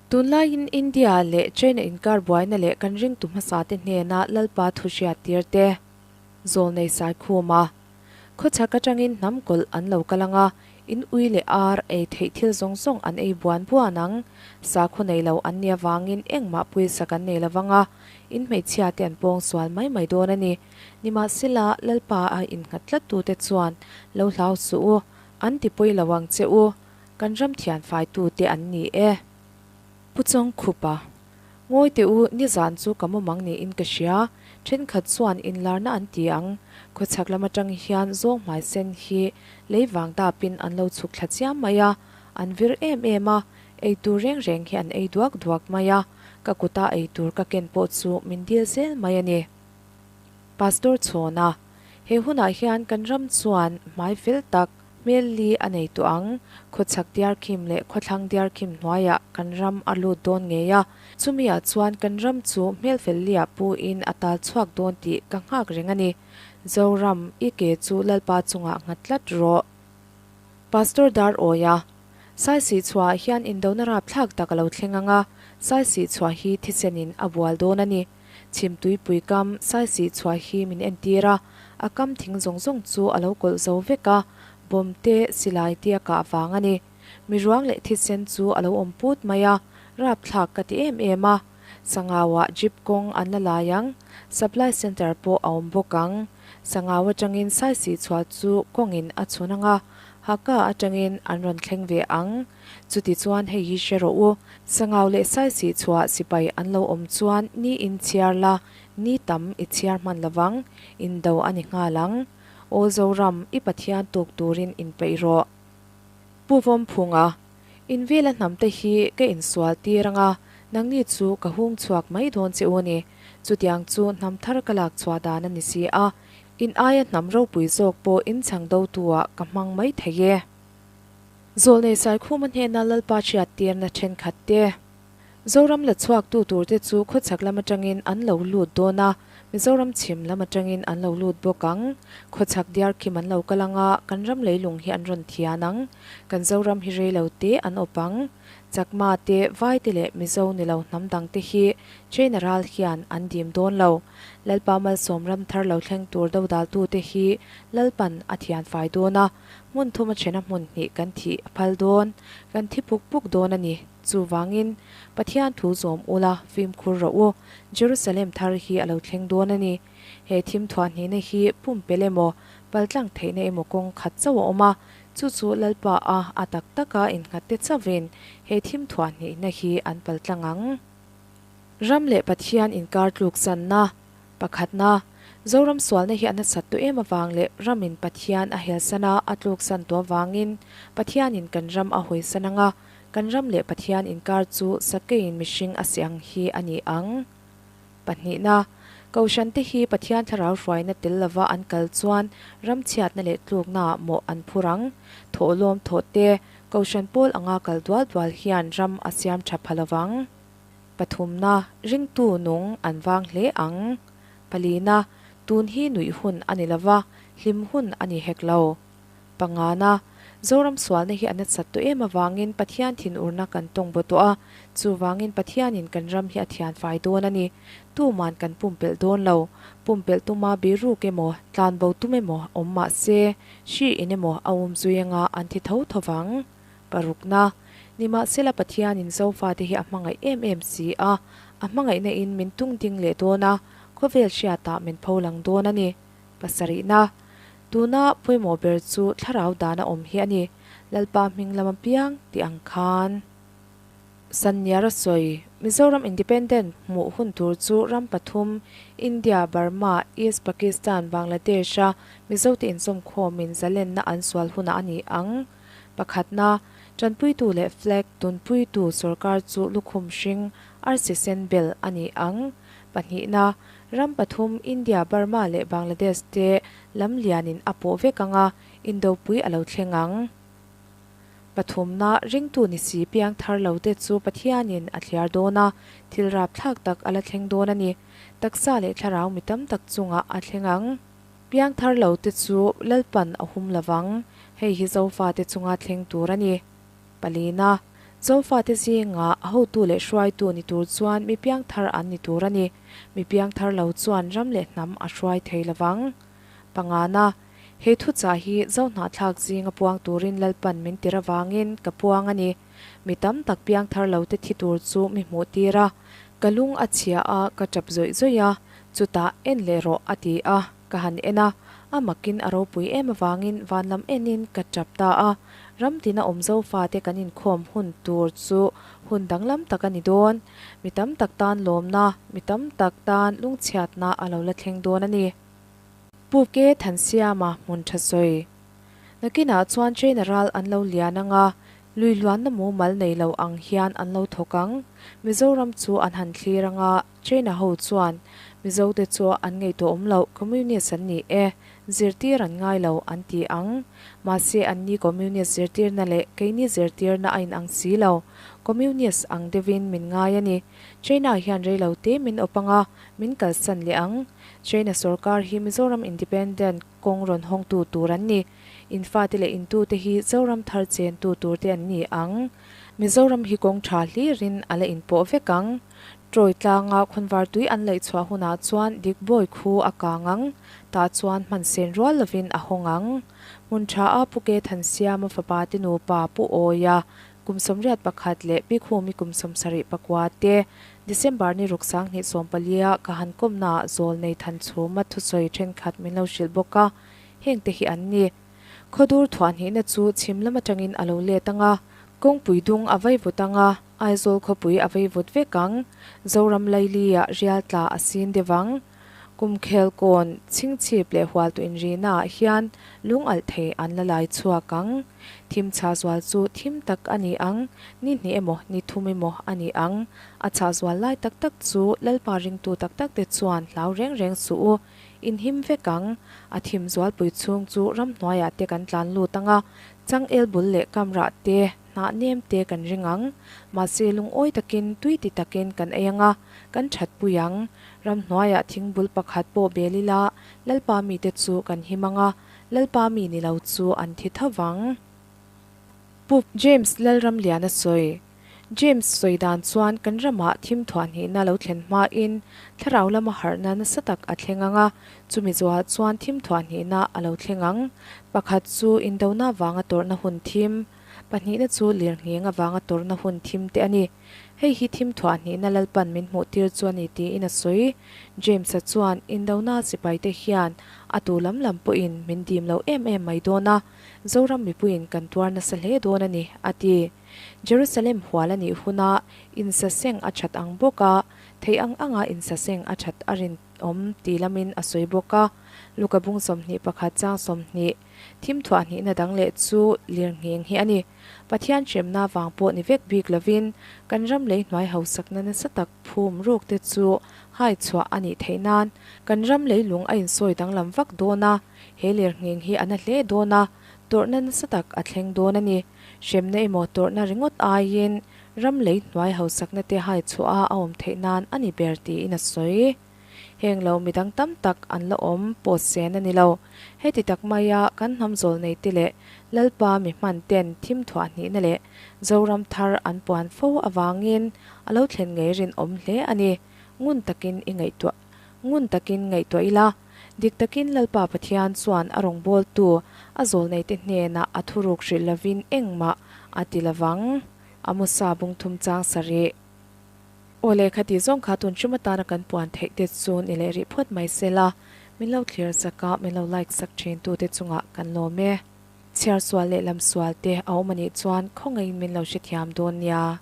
Tunlaiin India leh China inkar buaina leh kan ringtu hmasate hnena Lalpa thu hriattir te zawlnei sai khum a. Khawchhak atangin hnam kawlh an lo kal ang a, in ui leh ar ei theih thil zawng zawng an ei buan buan ang. Sakhaw nei lo an nih avangin engmah pawisa kan nei lo vang a, in hmeichhia te an pawng sual mai mai dawn a ni. Nimahsela, Lalpa a innghat tlattute chuan lo hlau suh u, an ti pawi lo ang che u, kan ram thianfaitute an ni e. Pu Chawngkhupa, Ngawi teh u, nizan chu ka mumang niin ka hria. Thenkhat chuan inlarna an ti ang. Khawchhak lam atang hian zawng hmai sen hi lei vang dapin an lo chhuk thla chiam mai a, an vir em em a, ei tur reng reng hi an ei duak duak mai a, ka kuta ei tur ka ken pawh chu min dil zel mai a ni. Pastor Chhawna, He hunah hian kan ram chuan hmai fel tak, hmel li a nei tawh ang. Khawchhak diarkhim leh khawthlang diarkhim hnuaiah kan ram a lut dawn ngei a, chumiah chuan kan ram chu hmel fel liah puin a tal chhuak dawn tih ka nghak reng a ni. Zoram, i ke chu Lalpa chungah nghat tlat rawh. Pastor Dar Awia, Saisih chhuahah hian indona rapthlak tak a lo thleng ang a, Saisih chhuah hi thisenin a bual dawn a ni. Chhimtuipui kam saisih chhuah hi min entir a, a kam thing zawng zawng chu a lo kawlh zo vek a, bawm te, silai te a kah vang a ni. Miruang leh thisen chu a lo awm put mai a, rapthlak ka ti em em a. Sangauah jeep kawng an la lai ang, supply centre pawh a awm bawk ang. Sangau atangin saisih chhuah chu kawngin a chhun ang a, Hakka atangin an rawn thleng ve ang. Chutichuan hei hi hre rawh u, Sangau leh Saisih chhuah sipai an lo awm chuan ni in chhiar la, ni tam i chhiar hman lovang, indo a ni nghal ang. Aw Zoram, i Pathian tuk turin inpeih rawh. Pu Vawmphunga, In vela hnamte hi ka insual tir ang a, nangni chu ka hung chhuak mai dawn che u ni. Chutiang chu hnam thar ka lak chhuah dan a ni si a, in aia hnam ropui zawk pawh in chhang dotu-ah ka hmang mai thei e. Zawlnei Saikhuma hnena Lalpa hriattirna thenkhat te, Zoram la chhuaktu turte chu khawchhak lam atangin an lo lut dawn a, Mizoram chhim lam atangin an lo lut bawk ang. Khawchhak diarkhim an lo kal ang a, kan ram leilung hi an rawn thian ang. Kan Zoram hi rei lo te an awp ang. Chakma te, Vai te leh Mizo ni lo hnam dang te hi China ral hian an dim dawn lo. Lalpa malsawm ram thar lo thleng tur dodaltute hi Lalpan a thian fai dawn a. Hmun thum a thena hmun hnih kan thih a phal dawn, kan thi puk puk dawn a ni. Chuvangin, Pathian thu zawm ula, fimkhur rawh u, Jerusalem thar hi a lo thleng dawn a ni. He thim thuahhnihna hi pumpelh emaw, paltlang theihna emaw kawng khat chauh a awm a, chu chu Lalpa a a tak taka innghatte chauhin he thim thuahhnihna hi an paltlang ang. Ram leh Pathian inkar tluksanna. Pakhatna, Zoram sualna hi a nasat tawh em avang leh ramin Pathian a helsan a, a tluksan tawh avangin Pathianin kan ram a hawisan ang a, kan ram leh Pathian inkar chu sakeiin mihring a seh ang hi a ni ang. Pahnihna, Kohhrante hi Pathian thlarau hruaina tel lova an kal chuan ram chhiatna leh tluknaah mawh an phur ang. Thawhlawm thawhte, Kohhran pawl anga kal dual dual hian ram a siam tha pha lovang. Pathumna, ringtu nung an vang hle ang. Palina, tun hi nuih hun a ni lova, hlim hun a ni hek lo. Pangana, Zoram sualna hi a nasat tawh em avangin Pathian thinurna kan tawng baw tawh a, chuvangin Pathianin kan ram hi a thian fai dawn a ni. Tuman kan pumpelh dawn lo. Pumpelh tuma biruk emaw, tlanbo tum emaw awm mah se, hri in emaw a umzui anga an thi tho tho vang. Parukna, Nimahsela Pathianin Zofate hi a hmangaih em em si a, a hmangaihna in min tung ding leh dawn a, khawvel hriatah min pho lang dawn a ni. Pasarihna, Tuna pawimawh ber chu thlarau dana awm hi a ni, Lalpa hming lama piang tih ang khan. Sanniara sawi, Mizoram Independent hmuh hun tur chu ram pathum, India, Burma, East Pakistan, Bangladesh-a Mizote inzawmkhawmin zalenna an sual hunah a ni ang. Pakhatna, tanpuitu leh flag tunpuitu sorkar chu lukhum hring, arsi sen bel a ni ang. Pahnihna, ram pathum India, Burma leh Bangladesh te lam lianin a pawh vek ang a, indopui a lo thleng ang. Pathumna, ringtu ni si piang thar lo te chu Pathianin a thliar dawn a, thil rapthlak tak a la thleng dawn a ni. Taksa leh thlarau mi tam tak chungah a thleng ang. Piangthar lo te chu Lalpan a hum lovang, hei hi Zofate chunga thleng tur a ni. Palina, Zofate zingah hotu leh hruaitu ni tur chuan mi piangthar an ni tur a ni. Mi piangthar lo chuan ram leh hnam a hruai thei lovang. Pangana, He thuchah hi Zohnahthlak zinga puang turin Lalpan min tir avangin ka puang a ni. Mi tam tak piangthar lo te thi tur chu mi hmuh tir a, ka lung a chhia a, ka tap zawih zawih a, chutah en leh rawh a ti a, ka han en a, a makin a ropui em avangin van lam enin ka tap ta a, ram tina awm Zofate kan inkhawm hun tur chu hun danglam tak a ni dawn. Mi tam tak tan lawmna, mi tam tak tan lungchhiatna a lo la thleng dawn a ni. Pu Ke Thansiama hmun tha sawi. Nakinah chuan China ral an lo lian ang a, lui luanna mumal nei lo ang hian an lo thawk ang. Mizoram chu an han thlir ang a, China ho chuan Mizote chu an ngaihtuah awm loh, Communist an ni e, zirtir an ngai lo an ti ang. Mahse anni Communist zirtirna leh keini zirtirna a inang si lo. Communist ang deuhin min ngai a ni. China hian reilo te min awp ang a, min kalsan leh ang. China sorkar hi Mizoram Independent kawng rawn hawngtu tur an ni. In fate leh intute hi Zoram thar chentu turte an ni ang. Mizoram hi kawng tha hlirin a la inpawh vek ang. Troy tlanga khawnvar tui an laih chhuah hunah chuan Dikbawi khu a kang ang. Tah chuan hman sen rual lovin a hawng ang. Hmun tha a Pu Ke Thansiama fapa te nupa Pu Awia kum 81 leh Pi Khumi kum 74 te December ni ruk 2014 a ka han kawmnaah zawl nei than chhuma thusawi thenkhat min lo hrilh bawk a, heng te hi an ni. Khawdur thuahhnihna chu chhim lam atangin a lo let ang a, kawngpui dung a vai vut ang a, Aizawl khawpui a vei vut vek ang, Zoram Laili-ah rial tla a sin deuh ang. Kumkhel kawn chhingchhip leh hualtu inrihna ah hian lung alh thei an la lai chhuak ang. Thim chhah zual chu thim tak a ni ang, ni hnih emaw ni thum emaw a ni ang. A chhah zual lai tak tak chu Lalpa ringtu tak tak te chuan hlau reng reng suh u, in him vek ang. A thim zualpui chhung chu ramhnuaiah te kan tlan lut ang a, changel bul leh kamrah te, Hnah nem te kan ring ang. Mahse lungawi takin tui ti takin kan ei ang a, kan thatpui ang. Ramhnuaiah thingbul pakhat pawh bel ila, Lalpa mite chu kan him ang a, Lalpa mi ni lo chu an thi tho vang. Pu James Lalramliana sawi. James sawi dan chuan kan ramah thim thuahhnihna lo thlen hmain thlarau lama harhna nasa tak a thleng ang a, chumi zuah chuan thim thuahhnihna a lo thleng ang. Pakhat chu indona vanga tawrhna hun thim. Pahnihna chu lirngheng avanga tawrhna hun thim te a ni. Hei hi thim thuah hnihna Lalpan min hmuh tir chu a ni tiin a sawi. James-a chuan, Indona sipaite hian a tu lam lam pawhin min dim lo em em mai dawn a, Zoram mipuiin kan tuar nasa hle dawn a ni, a ti. Jerusalem hual a nih huna insaseng a that ang bawk a, theih ang anga insaseng a that a rinawm ti lamin a sawi bawk a. Luka bung 21 chang 20. Thim thuah hnihna dang leh chu lirngheng hi a ni. Pathian hremna vang pawh ni vek bik lovin kan ram lei hnuai hausakna nasa tak phum ruk te chu hai chhuah a nih theih nan kan ram lei lung a insawi danglam vak dawn a, he lirngheng hi a na hle dawn a, tawrhna nasa tak a thleng dawn a ni. Hremna emaw tawrhna ringawt aiin ram lei hnuai hausakna te hai chhuah a a awm theih nan a ni ber tiin a sawi. Heng lo midang tam tak an la awm pawh sen a ni lo. Heti tak maia kan hnam zawl nei te leh Lalpa mi hman ten thim thuah hnihna leh Zoram thar an puan fo avangin a lo thlen ngei rinawm hle a ni. Ngun takin i ngaihtuah ngun takin ngaihtuah ila, dik takin Lalpa Pathian chuan a rawngbawltu a zawl nei te hnenah a thuruk hrilh lovin engmah a ti lovang. Amosa bungthum chang sarih. Aw leh khati zawng kha tun hrim atana kan puan theih te chu ni leh rih phawt mai se la, min lo thlir sak a, min lo like sak thin tu te chungah kan lawm e. Chhiar sual leh lam sual te a awm anih chuan khawngaihin min lo hrethiam dawn nia.